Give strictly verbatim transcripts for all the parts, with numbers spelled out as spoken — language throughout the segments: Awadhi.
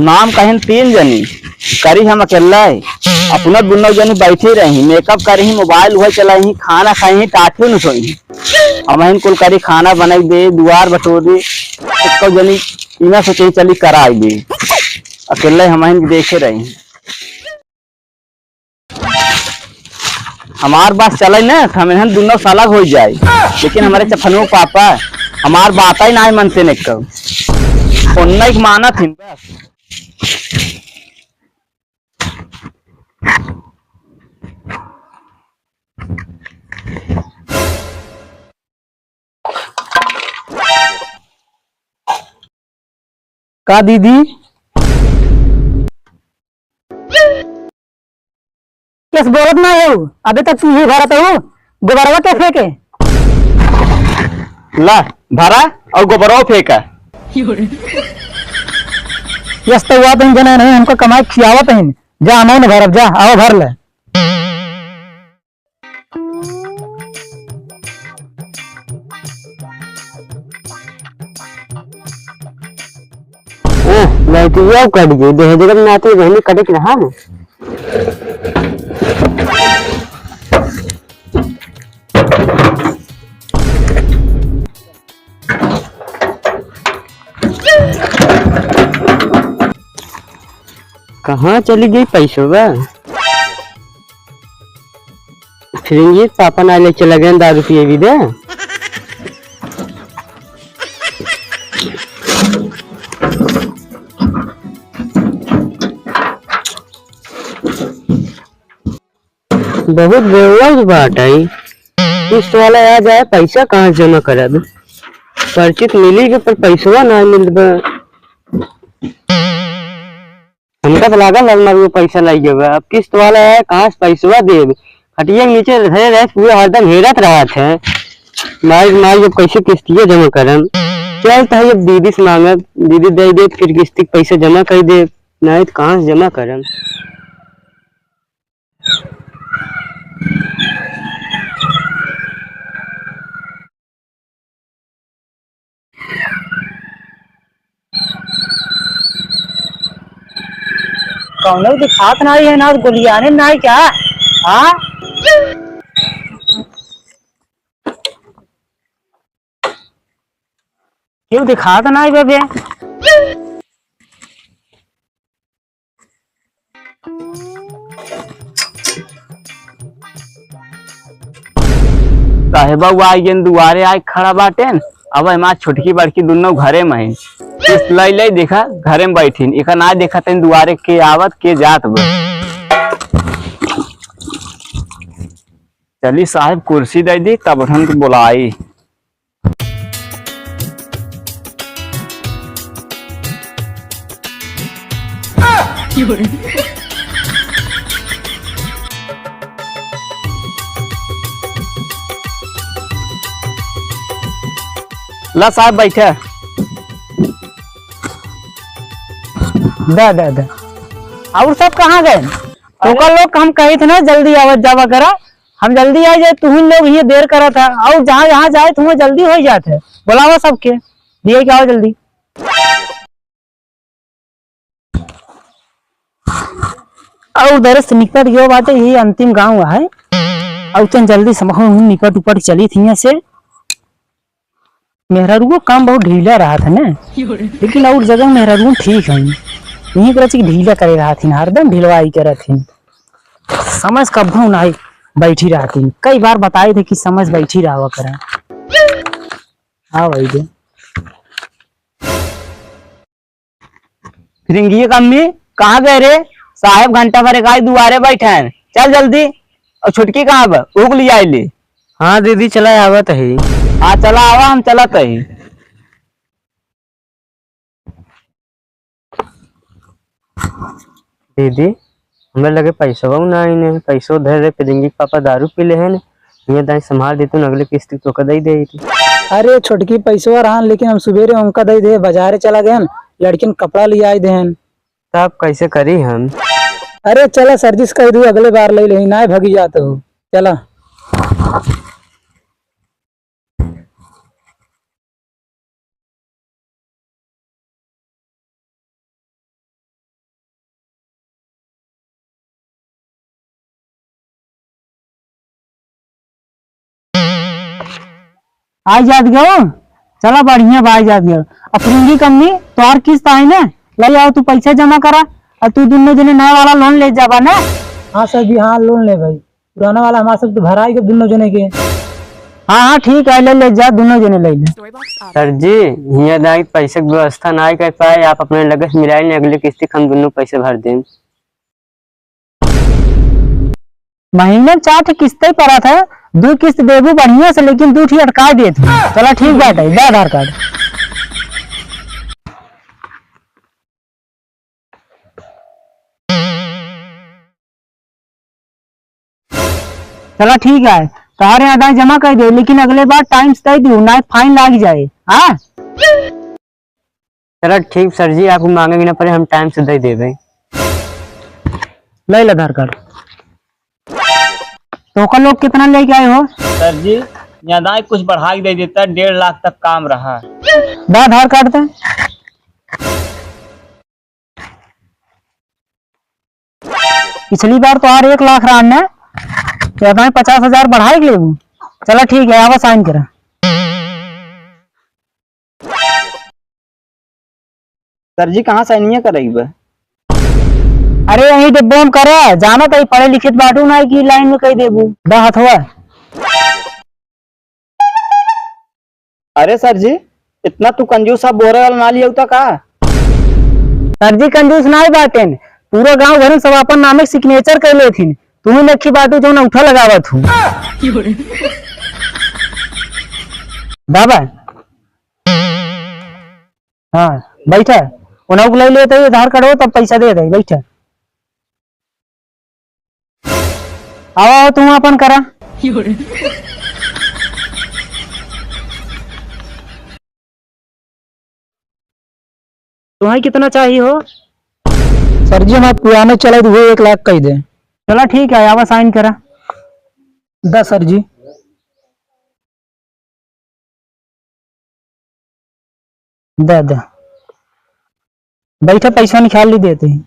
नाम कहिन तीन जनी, करी हम अकेल्ला। अपना दुनो जनी बैठी रही, makeup करी, mobile उहे चलाई, खाना खाई, टाटी न सोई। हमहिन कुल करी, खाना बनाई दे, दुआर बटोरी, एक्को जनी इना से कहीं चली कराई दे। अकेल्ला हमहिन देखे रही। हमार बात चले न, त हम इन्हन दुनो से अलग होइ जाए, लेकिन हमरे चफनुआ पापा हमार बात ही नाहीं मनते न कब। उन्ना एक मानत हिन बस। का दीदी? केस बोलत ना हो, अबे तक तू ही भरत हो, गोबरवा के फेंके? ला, भरा और गोबरवा फेंका। यस तो हुआ तुम जने नहीं, हमको कमाई खियावत हैं। जा, हम न भरब, जा, आओ भर ले। ओह, लाइटिया कट गई, दो हजार नाती बहनी कटे के रहा। कहाँ चली गई पैसवा? फिर ये पापा ना ले चला गए दारू पिए भी दे। बहुत बेवड़ा बात है। किस्त वाला आ जाए, पैसा कहाँ जमा करब? पर्ची त मिली के, पर पैसवा ना मिलबा। हमका त लागल है, हमार वो पैसा लाइ गवा। अब किस्त वाला आए, कहाँ से पैसवा देब? खटिया के नीचे धरे रहे, पूरा हरदम हेरत रहत है। माई, माई, अब कैसे किस्तिया जमा करम? चल, त अब दीदी से मांगब, दीदी दे दे, फिर किस्त के पैसा जमा कर देब। नहीं त कहाँ से जमा करम? कौनो दिखात नाई है ना, गुलियाने नाई क्या? हाँ, क्यों दिखात नाई बे? साहेबा वो आई गेन दुआरे आए खड़ा बाटेन। अब हमार छोटकी बड़की दुनो घरे में है। किस्त लई लई देखा घरे में बैठीन। एका ना देखा तन दुआरे के आवत के जात बा। चली साहेब कुर्सी दे दी तब हम तो बुलाई। ला साहब बैठा। दा, दा, दा। और सब कहाँ गए? अरे ओकर लोग हम कही थे ना जल्दी आवत जावा करा। हम जल्दी आ जाए, तुहन लोग ये देर करत है। और जहाँ, जहाँ जाए तुम्हें जल्दी हो जात है। बुलावा सबके, दिए के आओ जल्दी। और दरस निकट गयो बाटे, ये अंतिम गाँव है। और तन जल्दी समझो निपट उपट चली थी यहाँ से। मेहरारुओ काम बहुत ढीला रहत है ना, लेकिन और जगह मेहरारुओ ठीक है। यहीं पर ढीला करे रहत है, हरदम ढिलवाई करत है। समझ कब्बो नाई बैठी रहती। कई बार बताई थे कि समझ बैठी रहा करा। हाँ भाई दे। फिरिंगिया का अम्मी, कहाँ गए रे? साहेब घंटा भर एक आई दुआरे बैठे हैं। चल जल्दी, और छुटकी कहाँ बा? ओहू के लिए आई ले। हाँ दीदी, चला आवत है। हाँ चला आवा, हम चलत है। दीदी, हमरे लगे पैसवा ना आइन है, पैसो धरे रहे, फिरिंगी के पापा दारू पी ले हैं, ये दाई संभाल देतू न, अगले किस्त तोका दे दे। अरे छोटकी पैसवा रहन, लेकिन हम सुबेरे उनका दे दे, बाजारे चला गए, लड़किन कपड़ा ले आई देहन। तब कैसे करी हम? अरे चला सर जी से कह दू, अगले बार ले ले, ना भगी जात हो। चला। आई जात गयो? चला बढ़िया बा, आई जात गयो। अब फुरंगी कम्मी, तोहार किस्त आई ना, लइ आओ, तू पैसा जमा करा, अउर तू दुन्नो जने नया वाला loan लेत जाबा ना। हाँ सर जी, हाँ loan लेबै। पुराना वाला हमार सब तो भराई गए दुन्नो जने के। हाँ, हाँ, ठीक है, लइ लेत जा, दुन्नो जने लइ ले। सर जी, हियाँ दाई पैसे के व्यवस्था नाहीं कर पाए, आप अपने लगे से मिलाइ लें, अगले किस्ती के हम दुन्नो पैसे भर देम। महीने में चार ठे किस्ते परत है, दुइ किस्त देबू बढ़िया से, लेकिन दुइ ठे अटकाइ देत हूँ। चला ठीक बाटे, दे आधार कार्ड। चला ठीक है, तोहरे यहाँ दाई जमा कर दे, लेकिन अगले बार time से दे दियो, नाहीं fine लाग जाए। हाँ? चला ठीक सर जी, आपको मांगे के ना पड़े, हम time से दे देबे। ले ले आधार कार्ड। तो ओकर लोग कितना लेके आए हो? सर जी, यहाँ दाई कुछ बढ़ा के दे देता, डेढ़ लाख तक काम रहा। दा आधार कार्ड दे। पिछली बार तोहार एक लाख रहन ने, तो अबहीं पचास हजार बढ़ाइ के लेबू। चला ठीक है, आवा sign करा। सर जी, कहाँ sign करे के बा? अरे यहीं डिब्बो में करा, जाना तो पढ़े लिखे बाटू ना कि line में कइ देबू। दा हथवा। अरे सर जी, इतना तू कंजूस, अब बोरे वाला ना लियाऊ त का? सर जी, कंजूस नाहीं बाटेन, पूरा गांव भर में सब अपन नामे signature कर लेथिन, तू ही नखी बाटू जौन उठा लगावत हूँ। बाबा, हाँ, बैठा, उन्हें को ले लेते हैं, आधार कार्ड हो तब पैसा दे दे, बैठा। आओ, आओ, तुम अपन करा। तुम्हें कितना चाहिए हो? सर जी, हमारे पुराने चले हुए एक लाख कह दे। चला ठीक है, आवा sign करा। दा सर जी। दे दे, बैठा, पैसा निकाल ली देते हैं।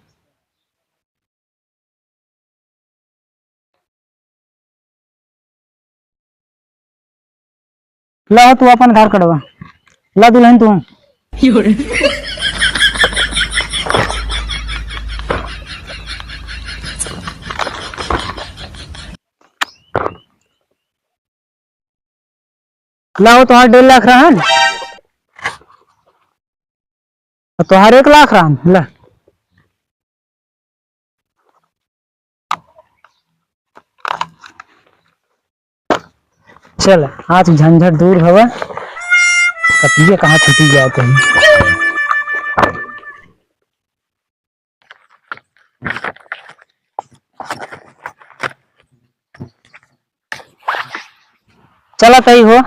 ला तू अपन आधार कार्डवा, ला दुल्हन तू। लाओ, तोहार डेढ़ लाख रहन, तोहार एक लाख रहन, ला। चल, आज झंझट दूर भवा, कतिये कहाँ छुटी जात है। चला तई हो,